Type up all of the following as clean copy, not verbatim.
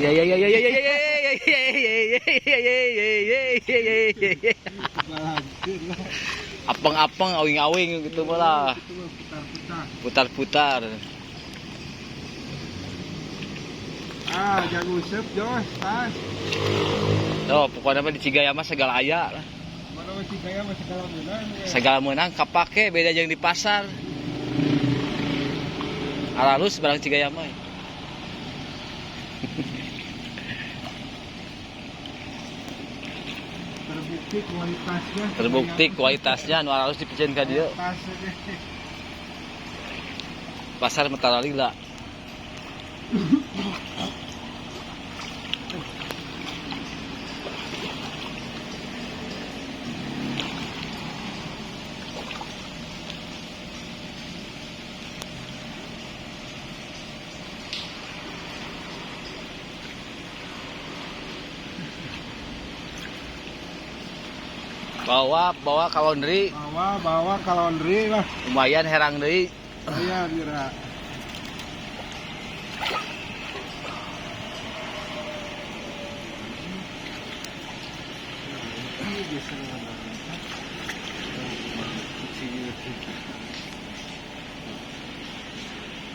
Ya ya ya ya ya ya ya ya ya ya ya ya ya ya. Apeng-apeng awing-awing gitu malah. Putar-putar. Ah, jago usep jos, tas. Oh, pokoknya mah di Cigaya mah segala aya lah. Mana mah Cigaya mah segala meunang. Segala meunang kapake beda jeung di pasar. Alalus barang Cigaya mah. Terbukti kualitasnya. Terbukti kualitasnya nu alus dipiceun ka dieu. Pasar Metaralila. Bawa ke laundry. Bawa ke laundry lah. Lumayan herang deui. Iya, Mira.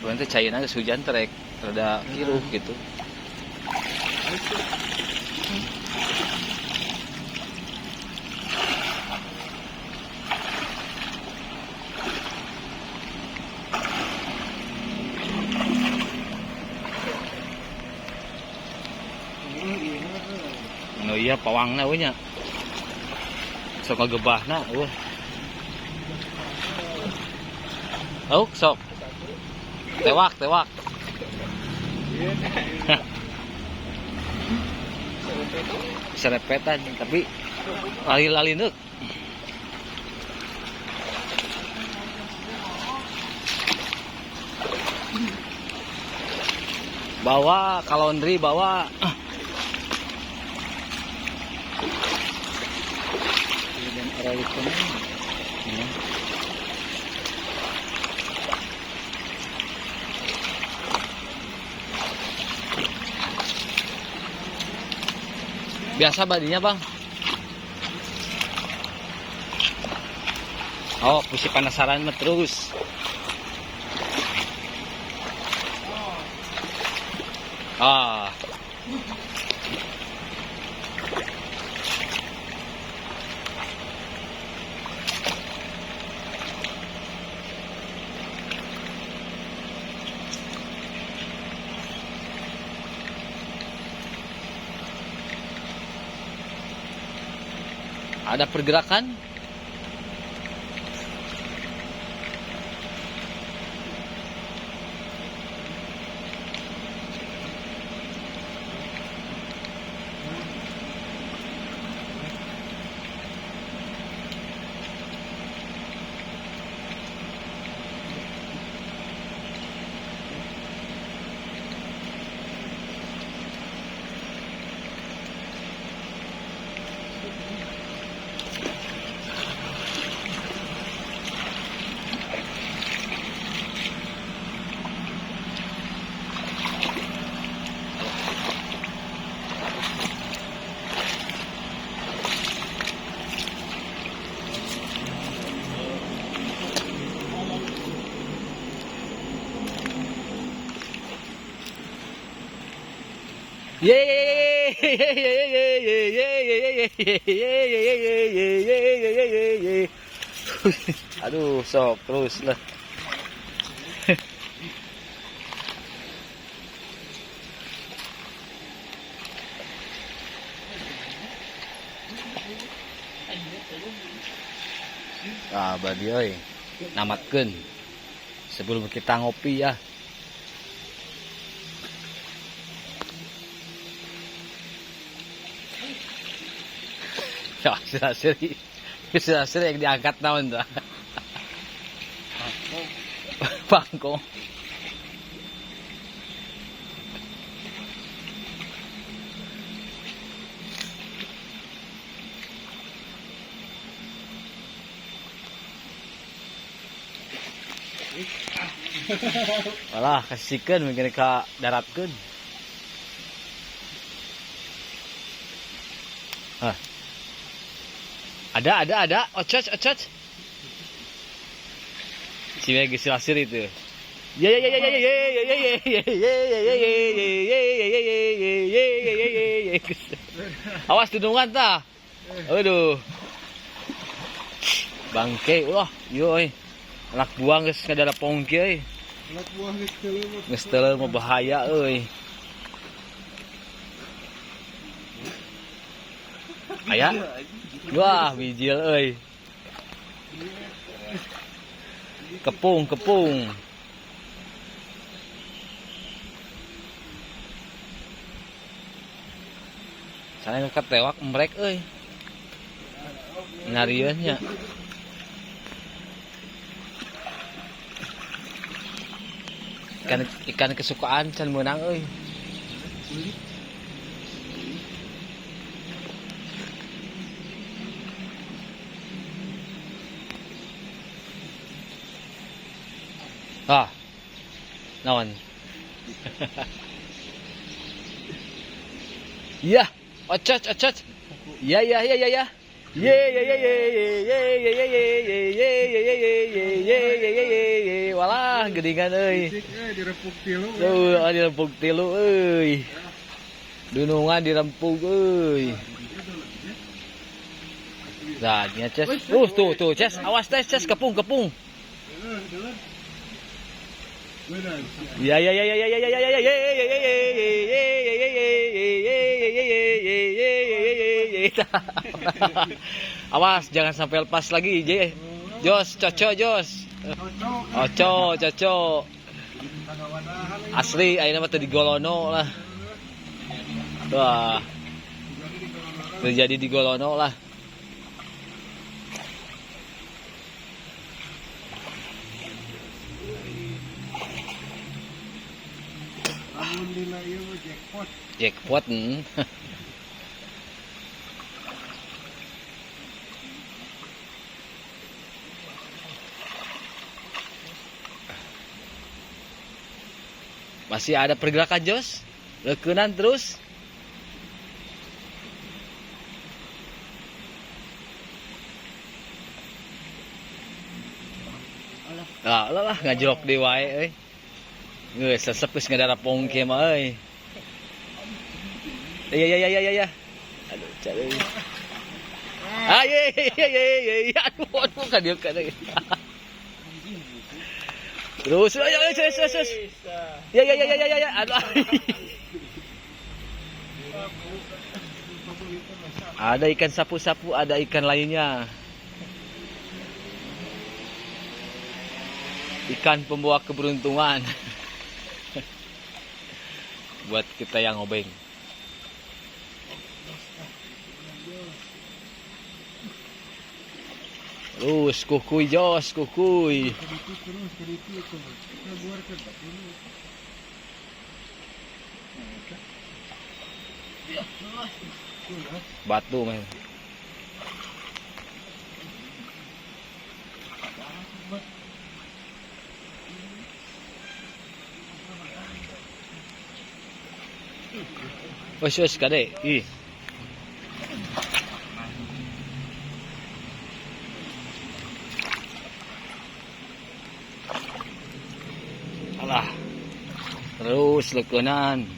Bukan teh cairna geus hujan terek rada kiruh gitu. Oh iya pawangna we nya. Sok kagebahna eueuh. Oh, sok. Tewak, tewak. Serepetan tapi lali-lali neuk. Bawa ke laundry, bawa. Biasa badinya bang. Oh, mesti penasaran mah terus. Ah. Ada pergerakan? Yeay. Aduh, sok terus lah. Ah, badi euy. Namatkeun. Sebelum kita ngopi ya. Ya, hasil yang diangkat naon dah. Bangkong. Walah, kasihkeun mungkin ka daratkeun. Hah. Ada. Ocot. Si geus lasir itu. Ya ya ya ya ya ya ya ya ya ya ya ya ya ya ya ya ya ya. Awas dudungan tah. Aduh. Bangke ulah, yo euy. Anak buang geus ngadarapong kieu euy. Anak buah geus teu mah. Geus teu mah bahaya euy. Aya? Wah, bijil euy. Kepung. Sana ketewak merek euy. Nyarieun nya. Ikan kesukaan can meunang euy. Ah. Naon? Iya, ocot. Ya. Ya. Ya. Ya ya ya ya ya ya ya ya ya ya ya ya. Walah, geuningan euy. Dirempuk tilu. Tuh, dirempuk tilu euy. Dunungan dirempuk euy. Nah, nya Ces. Tuh, Ces. Awas Ces, Ces kepung. Ya ya ya ya ya ya ya ya ya ya ya ya ya. Awas jangan sampai lepas lagi, J. Jos, coco Jos. Oco, coco. Asli ayeuna mah teu digolono lah. Wah. Terjadi di golono lah. Jackpot. Masih ada pergerakan Jos, lekunan terus. Lah, lah ngajrok deui wae euy. Geus sesep geus ngadarapong kieu mah euy. Ya ya ya ya ya. Aduh, cari. Ah ye ye ye ye. Aduh, aduh ka dieu. Terus, ayo ayo terus terus. Ya ya ya ya ya ya. Aduh. Ada ikan sapu-sapu, ada ikan lainnya. Ikan pembawa keberuntungan. Buat kita yang ngobeng. Terus kukuy Jos, kukuy. Batu men. Wes wes kade. Ih. Alah. Terus lekunan.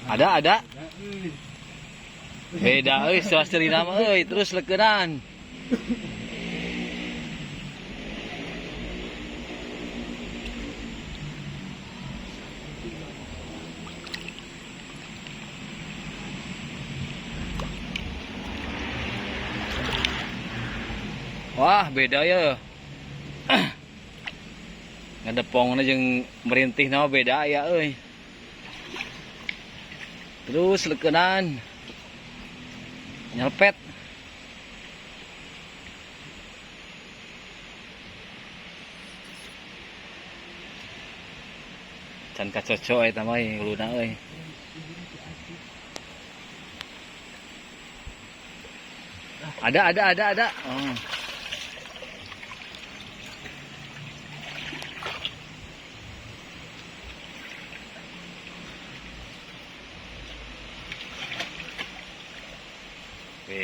Ada ada. Beda euy suasana mah euy, terus lekunan. Wah, beda ya. Ngadepongna jeung merintih nama beda ya euy. Terus leukeunaan. Nyelpet. Can kacoco eta mah uluna euy. Ada ada ada ada. Oh.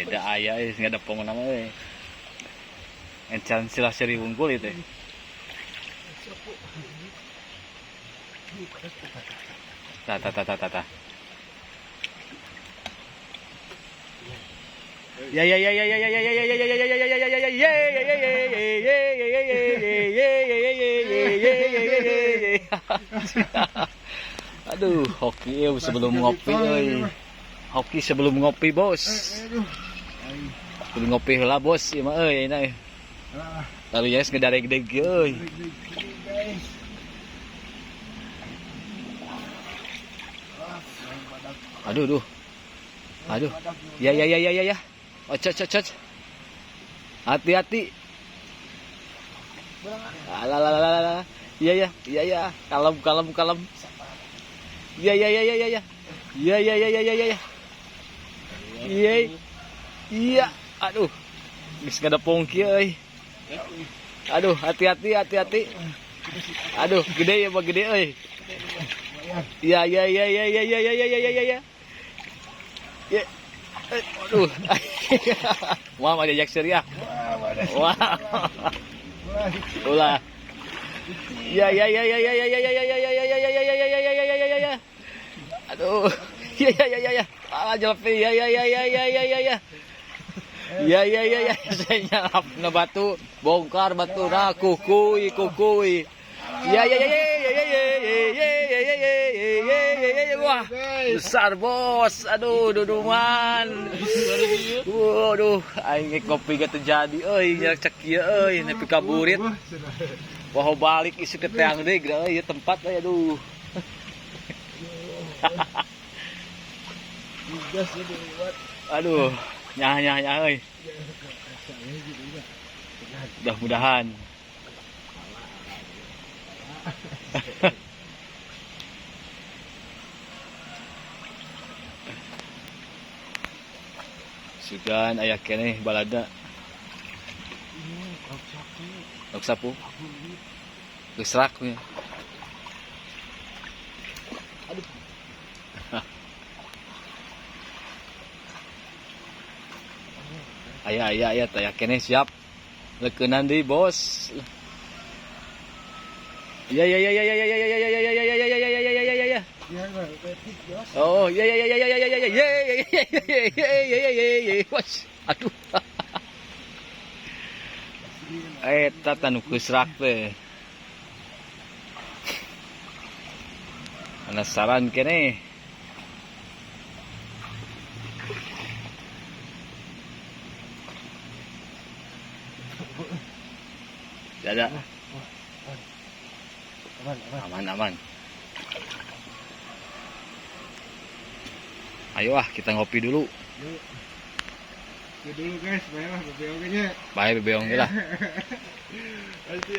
Beda aya euy nggak ada pong nama euy. Encan sila seri wungkul itu. Ta ta ta ta ta ta. Ya ya ya ya ya ya ya ya ya ya ya ya ya ya ya ya ya ya ya. Aduh, hoki sebelum ngopi euy. Hoki sebelum ngopi, Bos. Sebelum ngopi heula, Bos, ieu mah euy ayeuna. Lalu ya geus ngedareg-deg euy. Aduh, aduh. Aduh. Ya ya ya ya ya ya. Oh, cot cot cot. Hati-hati. Alah. Iya ya, iya ya. Kalem kalem kalem. Iya ya ya ya ya ya. Iya ya ya ya ya ya. Iya. Iya. Aduh. Geus ngadepong kieu euy. Aduh, hati-hati hati-hati. Aduh, gede ya, mah gede euy. Iya ya ya ya ya ya ya ya ya ya ya. Ya. Aduh. Wah, ada jak seriah. Wah. Ulah. Ya ya ya ya ya ya ya ya ya ya ya ya ya ya ya ya ya ya ya ya. Aduh. Ya ya ya ya ya. Alah jelepi. Ya ya ya ya ya ya ya ya. Ya ya ya ya. Saya nyalap na batu, bongkar batu na kukui kukui. Ya ya ya ya ya ya ya ya ya ya ya ya ya ya. Wah, besar bos. Aduh, duduman. Waduh, aing ngopi gak terjadi euy, nyerak cek ieu euy, nepi ka burit. Wah, balik isi ke teang deui euy, ieu tempat euy, aduh. Aduh, nyah nyah nyah euy. Mudah-mudahan. Sugan aya keneh balada. Lauk sapu. Geus rak we. Aduh. Aya aya aya taya keneh siap. Lekeunan deui, Bos. Ya ya ya ya ya ya ya ya ya ya ya ya ya ya ya ya ya ya. Oh, ya ya ya ya ya ya ya ya ya ya ya ya ya ya ya. Was. Aduh. Eta tanu keusrak teh. Penasaran keneh. Dadah. Aman, aman. Ayo ah, kita ngopi dulu. Yuk. Dulu guys, baiklah bebeong nya. Bae bebeong lah. Pasti.